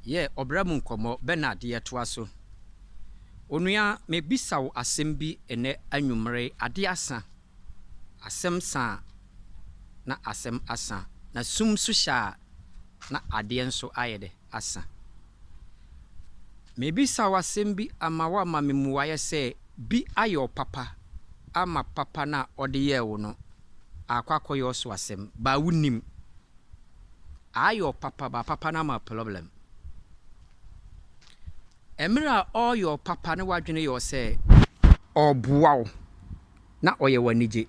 Yɛ ɔbra mu nkɔmmɔ, Bernard yɛtoa so. Onua, mebisa wo asɛm bi ɛnnɛ anwummere, ade asa, asɛm sa a, na asɛm asa, na sum nso hyɛ a, na adeɛ nso ayɛ dɛ, asa. Mebisa wo asɛm bi ama woama me mmuaeɛ sɛ bi ayɛ wo papa ama papa no a ɔde yɛɛ wo no akɔ akɔyɛ wo so asɛm, baa wonnim. Ayɛ wo papa ba papa no ama problem. Mmerɛ a ɔreyɛ wo papa no w'adwene yɛ wo sɛ ɔreboa wo na ɔyɛ wo anigye.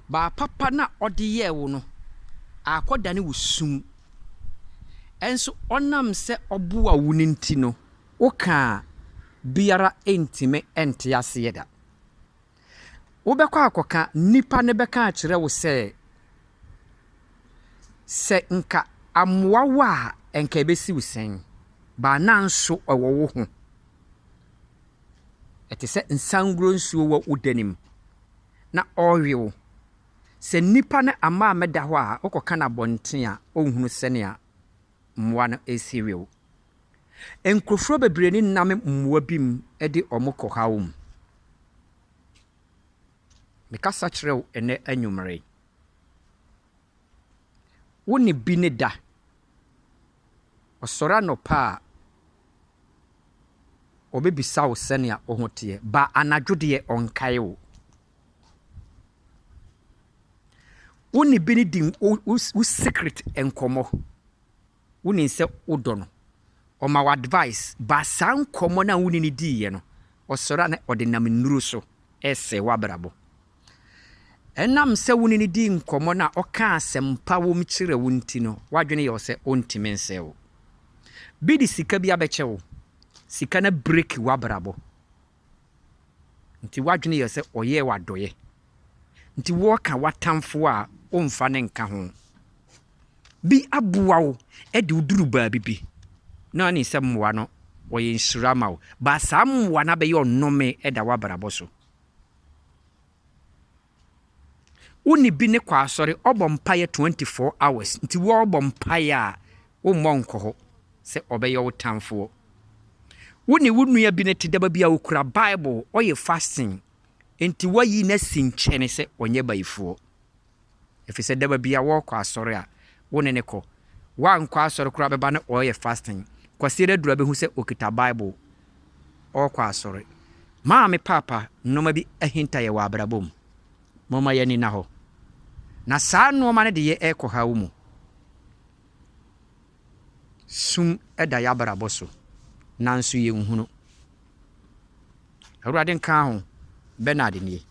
Ba papa no a ɔde yɛɛ wo no akɔdane wo sum. Ɛnso ɔnam sɛ ɔboa wo no nti no, woka a biara ntumi nte aseɛ da. Wobɛkɔ akɔka, nnipa no bɛka akyerɛ wo sɛ, Sɛ nka amoa wo a, nka ɛbɛsi wo sɛn? Baa nanso ɛwɔ wo ho. Ɛte sɛ nsanguro nsuo wɔ wo dan mu na ɔrewe wo. Sɛ nnipa no amma ammɛda hɔ a, wokɔka no abɔnten a, ɔnhunu sɛnea mmoa no resi we wo. Nkurɔfoɔ bebree ne nam mmoa bi mu de wɔn kɔ haw mu. Mekasa kyerɛ wo ɛnnɛ anwummere yi. Wo ne bi ne da. Ɔsɔre anɔpa a, ɔbɛbisa wo sɛnea wo ho teɛ. Ba anadwo deɛ, ɔnkae wo. Wo ne bi ne di wo secret nkɔmmɔ. Wonim sɛ wodɔ no. Ɔma wo advice, but saa nkɔmmɔ no a wo ne no diiɛ no, ɔsɔre a na ɔde nam nnuro so resɛe w'abrabɔ. Ɛnam sɛ wo ne no dii nkɔmmɔ no a ɔkaa asɛmpa wom kyerɛ wo nti no, w'adwene yɛ wo sɛ ɔntumi nsɛe wo. Bi de sika bi abɛkyɛ wo, sika no abreaki w'abrabɔ. Nti w'adwene yɛ sɛ ɔyɛɛ wo adɔeɛ. Nti wɔka w'atamfo a womfa no nka ho. Bi aboa wo de wo duru baabi bi na ɔne sɛ mmoa no ɔyɛ nhyira ma wo. But saa mmoa no abɛyɛ ɔnome da w'abrabɔ so. Wo ne bi ne kɔ asɔre, ɔbɔ mpaeɛ 24 hours, nti wɔrebɔ mpaeɛ a, wommɔ nkɔ hɔ sɛ ɔbɛyɛ wo tamfoɔ. Wo ne wo nua bi ne te daba bi a ɔkura Bible, ɔyɛ fasting, nti woayi no asi nkyɛne sɛ ɔnyɛ bayifoɔ. Ɛfiri sɛ daba bi a wɔrekɔ asɔre a, wo ne no kɔ. Woankɔ asɔre koraa bɛba na ɔreyɛ fasting. Kwasiada duru a bɛhu sɛ ɔkita Bible, ɔrekɔ asɔre. Maame paapa, nnoɔma bi ahinta yɛ wɔ abrabɔ mu. Momma yɛn ani nna hɔ. Na saa nnoɔma no de yɛ rekɔ haw mu. Sum da yɛn abrabɔ so, nanso yɛnhunu. Awurade nka ho, Bernard nie.